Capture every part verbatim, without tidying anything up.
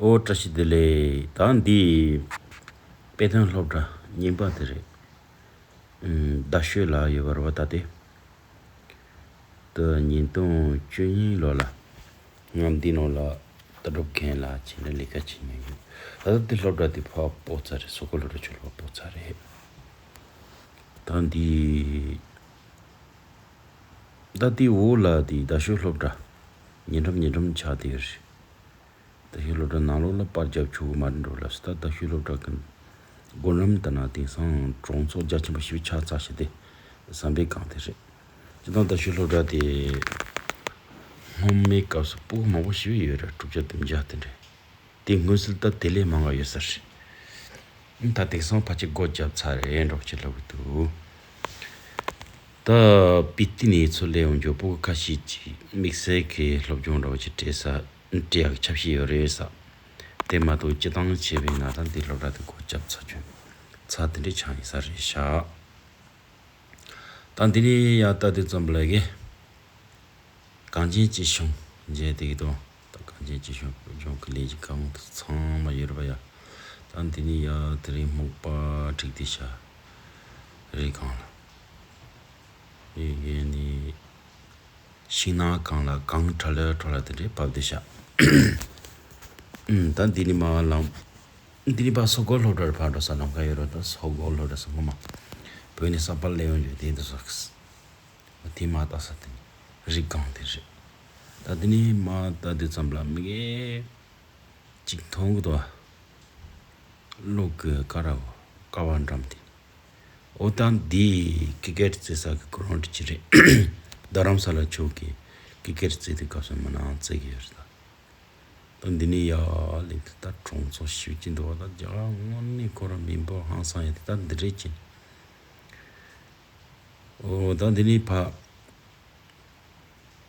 ཨོ་བཀྲ་ཤིས་བདེ་ལེགས། ད་འདི་དཔེ་སྟོན་སློབ་གྲྭ་རྙིང་པ་དེ་རེད། ཨུམ། རྡ་ཤོད་ལ་ཡོད་པ་རེད་པ། ད་དེ་ད་ཉིས་སྟོང་བཅུ་གཉིས་ལོ་ལ་ང་འདི་ནང་ལ་ལྟ་གྲུབ་མཁན་ལ་བྱས་ནས་ལས་ཀ་བྱེད་མྱོང་ཡོད། ད་ལྟ་འདི་སློབ་གྲྭ་དེ་ཕར་སྤོ་ཚར་རེད། སོག་པོ་སློབ་གྲྭ་ཆུ་ལ་སྤོ་ཚར་རེད། ད་འདི་ད་དེའི་འོག་ལ་དེ་རྡ་ཤོད་སློབ་གྲྭ་ཉེ་འགྲམ་ཉེ་འགྲམ་ཆགས་བསྡད་ཡོད་རེད། རྡ་ཤོད་སློབ་གྲྭ་ནང་ལོགས་ལ་པར་རྒྱབ་ཆོག་གི་མ་རེད་འགྲོ་ལབ་སོང་། ད་རྡ་ཤོད་སློབ་གྲྭ་གི་སྒོ་འགྲམ་དེ་ན་དེང་སང་གྲོང་ཚོ་རྒྱ་ཆེན་པོ་ཞིག་ཆགས་ཚར་ཤག་དེ་བསམ་པའི་སྒང་དེ་རེད། སྤྱིར་བཏང་རྡ་ཤོད་སློབ་གྲྭ་དེ་སྔོན་མའི་སྐབས་སུ་སྤུ་གུ་མང་པོ་ཞིག་ཡོད་རེད། དྲུག་བརྒྱ་བདུན་བརྒྱ་དེ་འདྲ། དེ་སྔོན་སྲོལ་ད་དེ་ལས་མང་བ་ཡོད་ས་རེད། ད་དེང་སང་ཕལ་ཆེར་སྒོ་བརྒྱབ་ཚར་རེད་འགྲོ་ཅེས་ལབ་གི་འདུག་ད་སྤི་ཏི་ནས་ཚུར་སླེབས་ཡོང་རྒྱུ་སྤུ་གུ་ཁ་ཤས་ཀྱིས་དམིགས་བསལ་གྱི་སློབ་སྦྱོང་འདྲ་བོ་ཅིག་སྤྲད་ས་སྤྲད་ཡག་ཆ་ཤས་ཡོད་རེད་ས། དེ་མ་གཏོགས་སྤྱིར་བཏང་བྱས་པ་ཡིན་ན་ད་འདི་སློབ་གྲྭ་དེ་སྒོ་བརྒྱབ་ཚར་རྒྱུ་ཚར་དེ་འདྲས་ཆགས་ཡིན་ས་རེད་ཤག་ད་འདི་ནས་ཡར་ལྟ་དུས་ཙམ་པ་ལ་གི་གངས་ཅན་སྐྱིད་གཤོངས་མཇལ་བསྡད་ཀྱི་འདུག་ད་གངས་ཅན་སྐྱིད་གཤོངས་ལྗོངས་ཀྱི་ལས་ཀྱི་བཀའ་དབང་དེ་ཚང་མ་ཡོད་རེད་པ་ཡ། ད་འདི་ནས་ཡར་དེ་རིང་སྨུག་པ་དཀྲིགས་བསྡད་ཤག་རི་སྒང་ལ། ཡེ་ཡེ་ནི། ཤིང་ནགས་སྒང་ལ་གངས་ཁྲ་ལ་ཁྲ་ལ་དེ་འདྲའི་བབས་བསྡད་ཤག་ཨུམ། ད་འདི་ནི་མར་ལམ། འདི་ནི་ཕར་སོག་པོ་སློབ་གྲྭར་ཕར་འགྲོ་ས་ལམ་ཁ་ཡོད་རེད། ད་སོག་པོ་སློབ་གྲྭ་སོག་པོ་མ། བོད་ནས་གསར་པ་སླེབས་ཡོང་རྒྱུ་དེ་འདུག་ས། དེ་མར་ལྟ་ས་དེ་ནི་རི་སྒང་དེ་རེད། ད་འདི་ནི་མར་ལྟ་དུས་ཙམ་ལ་མི་གེ་གཅིག་མཐོང་གི་འདུག་བ། གློག་གི་ཀ་ར་བོ་ཀ་བ་འགྲམ་དེ། འོ་ད་འདི་ཀི་ཀེར་རྩེ་ས་གི་གོ་རོན་ཊི་ཅིག་རེད། རྡ་རམ་ས་ལ་ཕྱོགས་ཀྱི་ཀི་ཀེར་རྩེ་དུས་སྐབས་སུ་མི་ནང་རྩེ་གི་ཡོད་རེད་ད། ད་འདི་ནས་ཡར་སླེབས་དུས་ད་གྲོང་ཚོ་ཞེ་པོ་ཅིག་འདུག་བ། ད་རྒྱ་གར་དངོས་གནས་ཁོ་རང་མི་འབོར་ཧང་སང་ཡོད་དེ་ད་འདི་རེད་ཅིང་། འོ་ད་འདི་ནས་ཕར།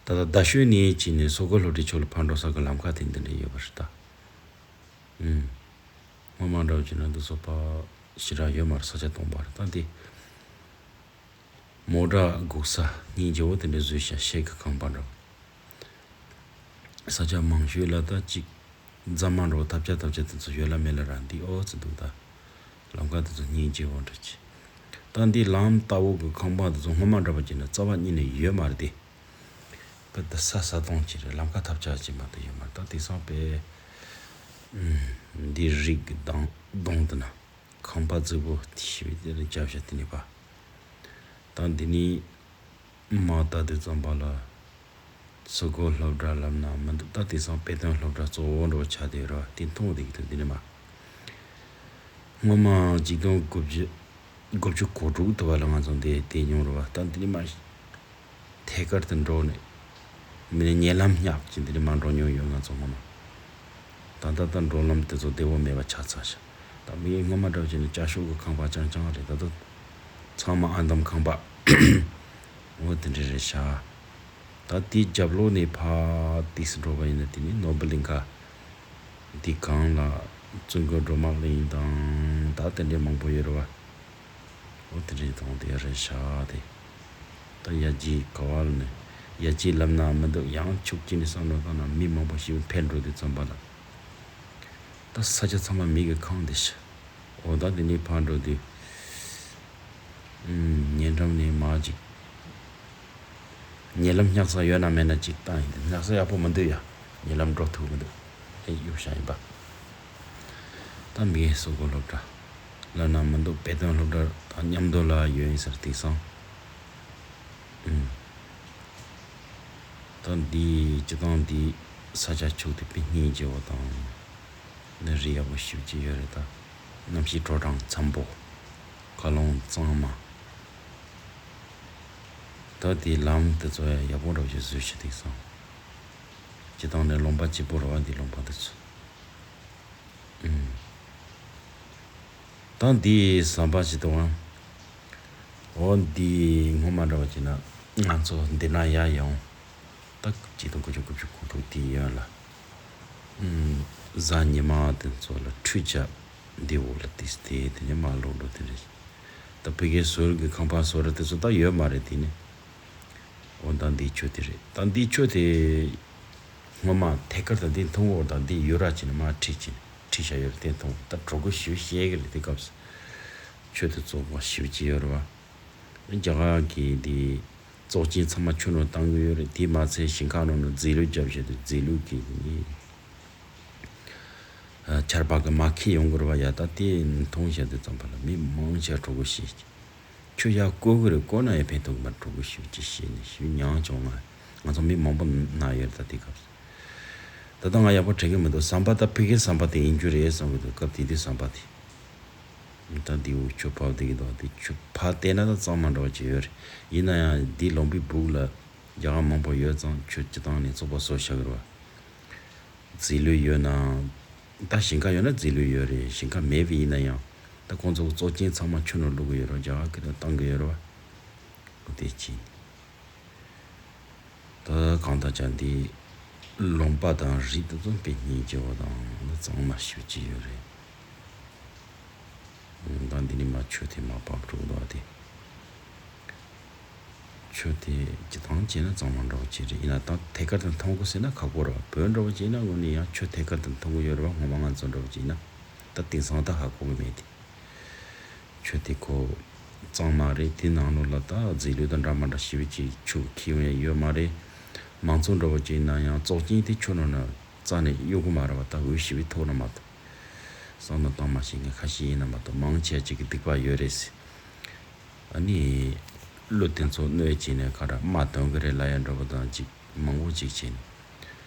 ད་ལྟ་རྡ་ཤོད་ནས་ཕྱིན་ནས་སོག་པོ་སློབ་གྲྭའི་ཕྱོགས་ལ་ཕར་འགྲོ་ས་གི་ལམ་ཁ་དེ་འདི་འདྲ་ཡོད་པ་རེད་ད། ཨུམ། སྔོན་མ་འདྲ་བོ་བྱས་ན་འདི་ཚོ་ཕར་ཞེ་དྲག་ཡོད་མ་རེད། ས་ཆ་སྟོང་པ་རེད་ད་འདི། མོ་ཊ་སྒུག་ས་སྙིང་རྗེ་བོ་དེ་འདྲ་བཟོས་ཤག་ཤེལ་གྱི་ཁང་པ་འདྲ་བོ། ས་ཆ་མང་ཤོས་ལ་ད་ཅིག་རྫ་མ་འདྲ་བོ་ཐབས་ཆག་ཐབས་ཆག་དེ་ཚོ་ཡོད་ལ་མེད་ལ་ར་འདི་ཨོ་ཙི་འདུག་ད། ལམ་ཁ་དེ་ཚོ་སྙིང་རྗེ་བོ་འདྲ་ཅིག་ད་འདི་ལམ་ལྟ་བུ་གི་ཁང་པ་དེ་ཚོ་སྔོན་མ་འདྲ་བ་བྱས་ན་རྩ་བ་ཉིད་ནས་ཡོད་མ་རེད་དེ། ད་ལྟ་ས་ས་སྟོང་ཅིག་རེད། ལམ་ཁ་ཐབས་ཆག་ཅིག་མ་གཏོགས་ཡོད་མ་རེད། ད་དེང་སང་དཔེ་འདི་རིགས་ཀྱི་གདོང་གདོང་དུ་ན་ཁང་པ་རྫིག་པོ་དེ་ཞེ་པོ་དེ་ལ་རྒྱབ་བཞག་དེ་ནས་པ། ད་འདི་ནས་མར་ལྟ་དུས་ཙམ་པ་ལ་སོག་པོ་སློབ་གྲྭ་ལབ་ན་མི་འདུག་ད་དེང་སང་དཔེ་སྟོན་སློབ་གྲྭ་གཙོ་བོ་འདྲ་བོ་ཆགས་བསྡད་ཡོད་རེད་བ། དེ་མཐོང་བསྡད་ཀྱི་འདུག་འདི་ནས་མར། སྔོན་མ་ཆིག་སྟོང་དགུ་བརྒྱ་དགུ་བཅུ་གོ་དྲུག་དུ་བ་ལ་ང་ཚོ་འདིར་བསྡད་མྱོང་རེད་བ། ད་འདི་ནས་མར་ཐད་ཀར་དུ་འགྲོ་ནས་མི་ནི་ཉེ་ལམ་སྙེག་ཅིང་འདི་ནས་མར་འགྲོ་མྱོང་ཡོད་ང་ཚོ་སྔོན་མ། ད་ལྟ་ད་འགྲོ་ལམ་དེ་ཚོ་བདེ་བོ་མེད་པ་ཆགས་ཚར་ཤག་ད་མི་སྔོན་མ་འདྲ་བ་བྱས་ན་ཅ་ཤོག་གི་ཁང་པ་རྐྱང་རྐྱང་རེད། ད་ལྟ་ཚང་མ་ཨ་འདམ་ཁང་པ་འོ་དེ་འདྲ་རེད་ཤག་ད་དེའི་རྒྱབ་ལོགས་ནས་ཕར་ཏོག་ཙམ་འགྲོ་བ་ཡིན་ན་དེ་ནི་ནོར་བུ་གླིང་ཁ། འདི་སྒང་ལ་བཙུན་དགོན་སྒྲོལ་མ་གླིང་དང་ད་དེ་འདྲའི་མང་པོ་ཡོད་རེད་བ། འོ་དེ་འདྲའི་དང་དེ་རེད་ཤག་དེ། ད་ཡར་རྒྱས་ག་བ་ལ་ནས་ཡར་རྒྱས་ལབ་ན་མི་འདུག་ཡང་ཕྱོགས་གཅིག་ནས་བསམ་བློ་བཏང་ན་མི་མང་པོ་ཞིག་འཕེལ་འགྲོ་དུས་ཙམ་པ་ལ། ད་ས་ཆ་ཚང་མ་མི་གིས་ཁེངས་བསྡད་ཤག་འོ་ད་འདི་ནས་ཕར་འགྲོ་དུས། ཨུམ། ཉེ་འགྲམ་ནས་མར་ཅིག་ཉེ་ལམ་སྙེག་ས་ཡོད་ན་མེད་ན་ཅིག་བཏང་ཡིན་ཏེ། སྙེག་ས་ཡག་པོ་མི་འདུག་ཡ། ཉེ་ལམ་འགྲོ་ཐུབ་མི་འདུག་ཨེ་གཡུག་བཞག་ཡིན་པ། ད་མི་སོག་པོ་སློབ་གྲྭ་ལབ་ན་མི་འདུག་དཔེ་སྟོན་སློབ་གྲྭ་དང་མཉམ་དུ་ལ་ཡོད་ཡིན་ཟེར་དེང་སང་། ཨུམ། ད་འདི་སྤྱིར་བཏང་འདི་ས་ཆ་ཕྱོགས་དེ་དཔེ་སྙིང་རྗེ་བོ་དང་། ནི་རི་ཡག་པོ་ཞེ་པོ་ཅིག་ཡོད་རེད་ད། གནམ་གཤིས་དྲོ་གྲང་འཚམ་པོ། མཁའ་རླུང་གཙང་མ། ད་དེའི་ལམ་དེ་ཚོ་ཡང་ཡག་པོ་འདྲ་བོ་ཞིག་བཟོས་ཤག་དེང་སང་། སྤྱིར་བཏང་ནས་ལུང་པ་སྐྱིད་པོ་རེད་བ་འདི་ལུང་པ་དེ་ཚོ། ཨུམ། ད་འདི་ཟམ་པ་ཞིག་འདུག་ཨང་། འོ་འདི་སྔོན་མ་འདྲ་བ་བྱས་ན་ང་ཚོ་འདི་ན་ཡར་ཡོང་། ད་ཆིག་སྟོང་དགུ་བརྒྱ་དགུ་བཅུ་གོ་དྲུག་དེ་ཡོན་ལ། ཨུམ། གཟའ་ཉི་མ་དེ་ཚོ་ལ་ཁྲུས་བྱ། འདི་འོག་ལ་ཏིས་ཏེ་དེ་ནས་མར་ལོག་འགྲོ་དེ་རེད། ད་ཕ་གིའི་ཟུར་གྱི་ཁང་པ་བཟོ་ར་དེ་ཚོ་ད་ཡོད་མ་རེད་དེ་ནི། འོ་ད་འདི་ཆོས་དེ་རེད། ད་འདི་ཆོས་དེ་ སྔོན་མ་ཐད་ཀར་དུ་འདི་མཐོང་གི་ཡོད་རེད། ད་འདི་ཡུ་ར་བྱས་ནས་མར་ཁྲིད་ཀྱིན་ཁྲིད་བཞག་ཡོད་རེད། དེ་མཐོང་། ད་གྲོགས་པོ་ཞིག་བཤད་གི་རེད། དེ་སྐབས་སུ་ཆོས་དེ་བཙོག་པ་ཞེ་པོ་ཅིག་ཡོད་རེད་བ། རྒྱ་གར་གྱི་འདི་བཙོག་ཅན་ཚང་མ་ཆུ་ནང་བཏང་གི་ཡོད་རེད། དེ་མ་ཚད་ཞིང་ཁ་ནང་ནས་རྫས་ལུད་བརྒྱབ་བྱས་ཏེ་རྫས་ལུད་ཀྱི་ནི་ཆར་པ་གི་མར་ཁྱེར་ཡོང་གི་རེད་བ། ཡ་ད་དེ་མཐོང་བྱས་དུས་ཙམ་པ་ལ་མི་མང་ཆེ་གྲོགས་པོ་ཞིག་ཁྱོད་ཡར་བཀོལ་གི་རེད། བཀོལ་ན་ཡང་ཕན་ཐོགས་མ། གྲོགས་པོ་ཞིག་ཅིག་བཤད་ནས་ཞུ་མྱངས་བྱུང་། ང་ང་ཚོ་མི་མང་པོ་ན་ཡོད་རེད། ད་དེ་སྐབས་སུ་ད་ལྟ་ང་ཡག་པོ་དྲན་གི་མི་འདུག། ཟམ་པ་ད་ཕ་གིའི་ཟམ་པ་དེ་ཡིན་རྒྱུ་རེད་བསམ་གི་འདུག། སྐབས་དེ་དུས་ཟམ་པ་དེ། ད་འདི་འུ་ཆོ་ཕབ་བསྡད་ཀྱི་འདུག། དེ་ཆུ་ཕར་བལྟས་ན་ད་གཙང་མ་འདྲ་བ་ཅིག་ཡོད་རེད། ཡིན་ན་ཡང་འདི་ལུང་པའི་སྦུག་ལ་རྒྱ་གར་མང་པོ་ཡོད་ཙང་ཆུ་སྤྱི་བཏང་ནས་བཙོག་པ་བཟོ་བཞག་གི་རེད་བ། རྫས་ལུད་ཡོད་ན། ད་ཞིང་ཁ་ཡོད་ན་རྫས་ལུད་ཡོད་རེད། ཞིང་ཁ་མེད་པ་ཡིན་ན་ཡང་ད་ཁོང་ཚོ་བཙོག་ཅན་ཚང་མ་ཆུ་ནང་བླུག་གི་ཡོད་རེད། རྒྱ་གར་གྱིས་ད་བཏང་གི་ཡོད་རེད་བ། འོ་དེ་ཅི། ད་གང་ལྟར་ཀྱང་འདི་ལུང་པ་དང་རི་དེ་ཚོ་དཔེ་སྙིང་རྗེ་བོ་དང་གཙང་མ་ཞེ་པོ་ཅིག་ཡོད་རེད། ད་འདི་ནས་མར་ཆུ་དེ་མར་བབས་འགྲོ་གི་འདུག་ཨ། དེ་ཆུ་དེ་སྤྱི་བཏང་བྱས་ན་གཙང་མ་འདྲ་བོ་ཅིག་རེད། ཡིན་ན་ད་ཐད་ཀར་དུ་མཐོང་གི་ཟེར་ན་ཁག་པོ་རེད་བ། བོད་འདྲ་བོ་བྱས་ན་དངོས་གནས་ཡང་ཆུ་ཐད་ཀར་དུ་མཐོང་གི་ཡོད་རེད་བ། སྔོན་མ་ང་ཚོ་འདྲ་བོ་བྱས་ན་ད་དེང་སང་ད་ཧ་གོ་གི་མེད་དེ། ཆུ་དེ་ཁོ་གཙང་མ་རེད། དེ་ནང་ལོགས་ལ་ད་རྫས་ལུད་དང་འདྲ་མ་འདྲ་ཞེ་པོ་ཅིག་ཆུ་འཁྱེར་ཡོང་ཡ་ཡོད་མ་རེད། མང་ཚོགས་འདྲ་བོ་ཅིག་ཡིན་ན་ཡང་བཙོག་ཅན་དེ་ཆུ་ནང་ན་རྩ་ནས་གཡུག་གི་མ་རེད་བ། ད་འོད་ཞེ་པོ་ཐོག་ན་མ་གཏོགས། བསམ་བློ་བཏང་མ་ཤེས་མཁན་ཁ་ཤས་ཡིན་ན་མ་གཏོགས་མང་ཆེ་ཅིག་གི་སྡིག་པ་ཡོད་རེད་ཟེར། ཨ་ནི་གླུ་དེ་ཚོ་གནོད་བྱས་ནས་ཁ་ར་དམའ་འདོན་གི་རེད་ལབ་ཡ་འདྲ་པོ་དང་ཅིག་མང་པོ་ཅིག་བྱས་ནས།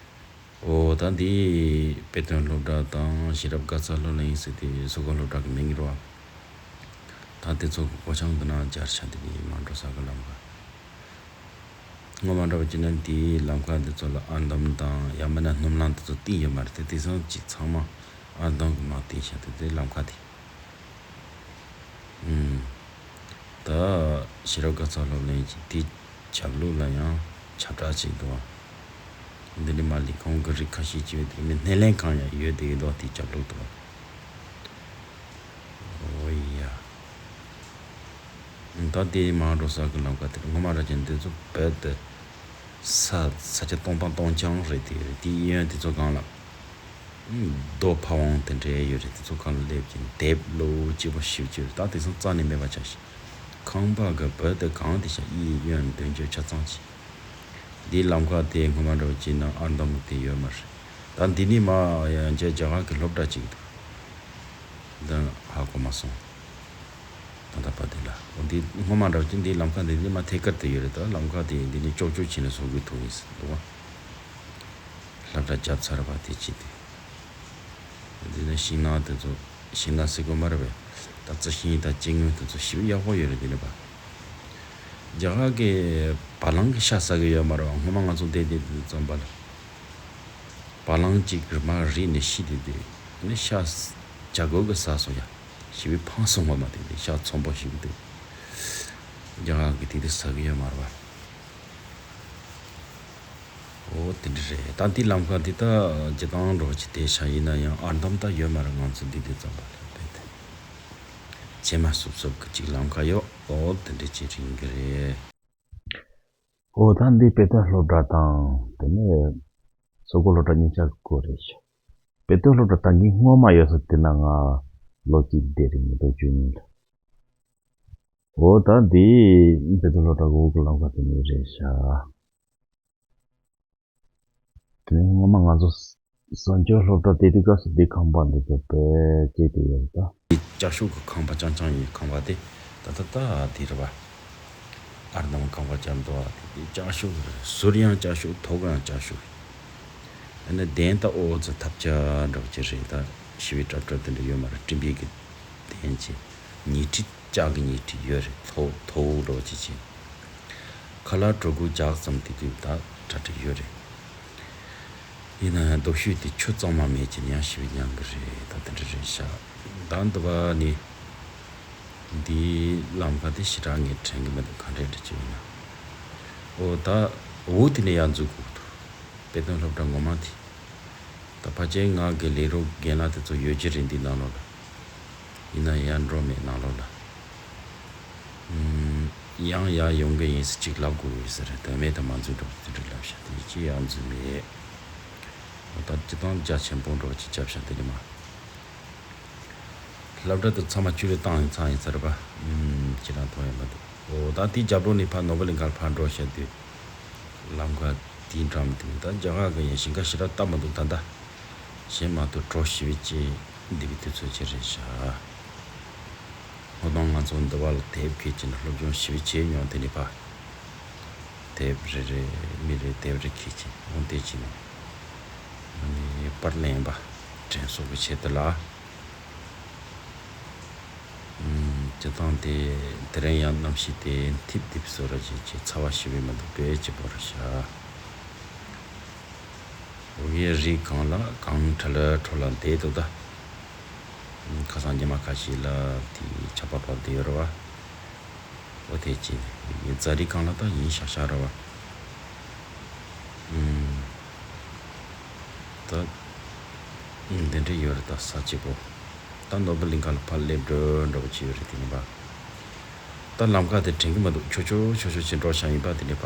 འོ་ད་འདི་དཔེ་སྟོན་སློབ་གྲྭ་དང་ཤེས་རབ་དགའ་ཚལ་སློབ་གླིང་ཟེར་དེ་སོག་པོ་སློབ་གྲྭ་གི་མིང་རེད་བ། ད་དེ་ཚོ་གི་སྒོ་བྱང་དེ་ན་སྦྱར་བྱ་དེ་ནི་མ་འགྲོ་ས་གི་ལམ་ཁ། སྔོན་མ་འདྲ་བ་བྱས་ན་འདིའི་ལམ་ཁ་འདི་ཚོ་ལ་ཨར་འདམ་དང་ཡང་མིན་ན་སྣུམ་རླངས་འདི་ཚོ་བཏིང་ཡོད་མ་རེད་དེ། དེང་སང་ཅིག་ཚང་མ་ཨར་འདམ་གྱི་མར་བཏིང་བཞག་དེ་དེ་ལམ་ཁ་དེ། ཨུམ། ད་ཤེས་རབ་དགའ་ཚལ་སློབ་གླིང་གི་དེའི་རྒྱབ་ལོགས་ལ་ཡང་ཁྱབ་བསྒྲགས་ཅིག་འདུག་བ། འདི་ནི་མ་ལས་ཁོང་གི་རིགས་ཁ་ཤས་ཅིག་ཡོད་དེ་མི་སྣེ་ལེན་གང་ཡང་ཡོད་དེ་འདུག་དེའི་རྒྱབ་ལོགས་འདུག་བ། ཨོ་ཡ། ད་དེ་མར་འགྲོ་ས་གི་ལམ་ཁ་དེར་སྔོན་མ་ར་ཅན་དེ་ཚོ་བོད་དུ་ས་ས་ཆ་སྟོང་དང་སྟོང་རྐྱང་རེད་དེ། རེད་དེ་གཡས་གཡོན་དེ་ཚོ་སྒང་ལ་རྡོ་ཕ་བོང་དེ་འདྲའི་ཡོད་རེད། དེ་ཚོ་སྒང་ལ་སླེབས་ཀྱིན་དེབ་ལོ་སྐྱིད་པོ་ཞིབ་ཅིག་རེད། ད་དེང་སང་རྩ་ནས་མེད་པ་ཆགས་ཤིང་ཁང་པ་གི་བོད་དུ་གང་དེ་ཤ་གཡས་གཡོན་མདུན་སྐྱོད་ཆ་ཚང་ཅིག་འདིའི་ལམ་ཁ་དེ་སྔོན་མ་འདྲ་བོ་ཅིག་ན་ཨར་འདམ་དེ་ཡོད་མ་རེད། ད་འདི་ནི་མ་ཡང་རྒྱ་རྒྱ་གར་གྱི་སློབ་གྲྭ་ཅིག་འདུག་ད་ཧ་གོ་མ་སོང་། ད་ལྟ་བར་དེ་ལ་འོ་འདི་སྔོན་མ་འདྲ་བོ་ཅིག་འདིའི་ལམ་ཁ་འདི་ནི་མ་ཐད་ཀར་དུ་ཡོད་རེད། ད་ལམ་ཁ་དེ་འདི་ནི་ཅོག་ཅོག་བྱས་ནས་བཟོ་དགོས་ཐུག་ཡིན་འདུག་བ། སློབ་གྲྭ་བརྒྱབ་ཚར་བ་དེ་ཅི་དེ། འདི་ནི་ཤིང་ནགས་དེ་ཚོ་ཤིང་ནགས་ཟེར་དགོས་མ་རེད་པས། ད་རྩི་ཤིང་དང་ལྕི་དངོས་དེ་ཚོ་ཞིབ་ཡག་པོ་ཡོད་རེད། འདི་ནི་པ། རྒྱ་གར་གྱི་བ་ལང་གི་ཤ་ཟ་གི་ཡོད་མ་རེད་པ། སྔོན་མ་ང་ཚོ་བསྡད་དེ་དུས་ཙམ་པ་ལ་བ་ལང་གཅིག་གི་མར་རིལ་ནས་ཤི་དེ་དུས་ནི་ཤ་བྱ་རྒོད་ཀྱིས་ཟ་སོང་ཡ། ཞེ་པོ་ཕངས་སོང་བ་མ་དེ་དུས་ཤ་ཚོན་པོ་ཞིག་འདུག་རྒྱ་གར་གྱི་དེ་དུས་ཟ་གི་ཡོད་མ་རེད་པ། འོ་དེ་འདྲ་རེད། ད་འདི་ལམ་ཁ་འདི་ད་སྤྱི་བཏང་འགྲོ་ཅི་དེ་ཤ་ཡིན་ན་ཡང་ཨར་འདམ་ད་ཡོད་མ་རེད། ང་ཚོ་འདི་དུས་ཙམ་པ་ལ་བས་ཏེ་བྱེ་མ་སུབ་སུབ་གི་ཅིག་ལམ་ཁ་ཡོད། འོ་དེ་འདྲ་ཅིག་རིང་གི་རེད། འོ་ད་འདི་དཔེ་སྟོན་སློབ་གྲྭ་དང་དེ་ནས་སོག་པོ་སློབ་གྲྭ་གཉིས་ཆ་གི་སྐོར་རེད་ཤག་དཔེ་སྟོན་སློབ་གྲྭ་ད་གིན་སྔོན་མ་ཡོད་ས་དེ་ན་ང་ལོ་གཅིག་དེ་རིང་མི་ཐོག་བཅུ་གཉིས་ལ། འོ་ད་འདི་དཔེ་སྟོན་སློབ་གྲྭ་གི་འོག་གི་ལམ་ཁ་དེ་ནས་རེད་ཤག་དེ་ནས་སྔོན་མ་ང་ཚོ་བཟང་སྤྱོད་སློབ་གྲྭ་དེ་དུས་སྐབས་སུ་དེ་ཁང་པ་འདི་ཚོ་དཔེ་སྐྱིད་དེ་ཡོད་ད། ལྕགས་ཤོག་གི་ཁང་པ་རྐྱང་རྐྱང་ཡིན། ཁང་པ་དེ་ད་ལྟ་ད་དེ་རེད་པ། ཨར་འདམ་ཁང་པ་རྐྱང་འདུག་པ། དེ་ལྕགས་ཤོག་རེད། ཟུར་ཡང་ལྕགས་ཤོག་ཐོག་ཡང་ལྕགས་ཤོག་ཨ་ནི་གདན་ད་ཨོ་ཙི་ཐབས་ཆག་འདྲ་པོ་ཅིག་རེད། ད་ཞི་བའི་གྲབས་གྲབས་དེ་འདྲ་ཡོད་མ་རེད། སྤྲིན་པའི་གི་གདན་ཅིག་ཉལ་ཁྲི་ལྕགས་ཀྱི་ཉལ་ཁྲི་ཡོད་རེད། མཐོ་མཐོ་པོ་འདྲ་པོ་ཅིག་ཅིག་ཁ་ལག་གྲོད་ཁོག་རྒྱགས་ཙམ་དེ་དུས་ད་གྲ་སྒྲིག་ཡོད་རེད། ཡིན་ན་ཡང་རྡོ་ཤོད་དེ་ཆུ་གཙང་མ་མེད་ཀྱི་ཡང་ཞི་བའི་མྱང་གི་རེད། ད་དེ་འདྲ་རེད་ཤག་ད་འདི་པ་ནི་འདིའི་ལམ་ཁ་དེ་ཞེ་དྲག་ངས་དྲན་གི་མི་འདུག་ག་འདྲ་འདྲ་ཅིག་ཡིན་ན། འོ་ད་འོ་དེ་ནས་ཡར་འཛུལ་དགོས་འདུག་དཔེ་སྟོན་སློབ་གྲྭ་ངོ་མ་དེ། ད་ཕལ་ཆེར་ང་གི་ལས་རོགས་རྒན་ལགས་དེ་ཚོ་ཡོད་ཀྱི་རེད་འདི་ནང་ལོགས་ལ། ཡིན་ན་ཡར་འགྲོ་མེད་ནང་ལོགས་ལ། ཨུམ། ཡང་ཡར་ཡོང་གི་ཡིན་ཟེར་གཅིག་ལབ་དགོས་ཡོད་ས་རེད། དོན་མེད་དུ་མ་འཛུལ་འགྲོ་དེ་འདྲ་ལབ་ཤག་དེ་ཅི་ཡང་འཛུལ་མེད། ད་སྤྱིར་བཏང་རྒྱ་ཆེན་པོ་འགྲོ་ཅིག་རྒྱབ་ཤག་དེ་ནི་མ། སློབ་གྲྭ་དུ་ཚང་མ་བཅུ་རེ་བཏང་ཡིན་ཚང་ཡིན་ཚར་བ། ཨུམ། ཁྱེད་རང་མཐོང་ཡོད་མ་འདུག་ཨོ་ད་དེའི་རྒྱབ་ལོགས་ནས་ཕར་ནོར་བུ་གླིང་ཁར་ཕར་འགྲོ་བཤད་དུས། ལམ་ཁ་དེའི་འགྲམ་དུ་ད་རྒྱ་གར་གི་ཡང་ཞིང་ཁ་ཞེ་དྲག་བཏབ་མ་འདུག་ད་ལྟ། གཞན་མ་གཏོགས་གྲོ་ཞི་བའི་ཅི་འདི་གི་དུས་ཚོད་ཅི་རེད་ཤག་ཧོ་དང་ང་ཚོ་འདི་བ་ལ་དེབ་ཁྱེར་གྱིན་སློབ་སྦྱོང་ཞི་བའི་ཅི་མྱོང་དེ་ནི་ཕ། དེབ་རེ་རེ་མི་རེ་དེབ་རེ་ཁྱེར་གྱིན་འོང་དེ་ཅི་ནས། ཨ་ནི་པར་ལེན་པ། དྲན་གསོ་གི་ཆེད་དུ་ལ། སྤྱི་བཏང་དེ་དེ་རིང་ཡང་གནམ་གཤིས་དེ་འཐིབས་འཐིབས་བཟོ་ར་ཅིག་ཅིག་ཚ་བ་ཞི་བའི་མི་འདུག་དཔེ་ཅི་པོ་ར་ཤ། འོ་ངའི་རི་གང་ལ་གང་ཁྲ་ལ་ཁྲོ་ལ་འདས་འདུག་ད། ཁ་སང་ཉི་མ་ཁ་ཤས་ལ་དེ་ཆར་པ་བབས་བསྡད་ཡོད་ར་བ། འོ་དེ་ཅི་ནས་རྫ་རི་གང་ལ་ད་ཡིན་ཤག་ཤག་ར་བ། ད། འདི་འདྲ་ཡོད་རེད་ད་ས་གཅིག་པོ། ད་ནོར་བུ་གླིང་ཁ་ལ་ཕར་སླེབས་འགྲོ་འགྲོ་བ་ཅི་ཡོད་རེད་དེ་ནི་བ། ད་ལམ་ཁ་དེ་དྲན་གི་མ་འདུག་ཆོ་ཆོ་ཆོ་ཆོ་ཅིག་འགྲོ་ཤག་ཡིན་པ་དེ་ནི་བ།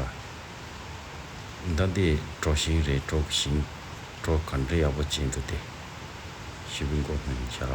ད་འདི་གྲོ་ཞིང་རེད་གྲོ་ཞིང་། གྲོ་ག་འདྲ་ཡག་པོ་ཅན་འདུག་སྟེ། ཞི་བའི་མགོ་ཧུན་ཤག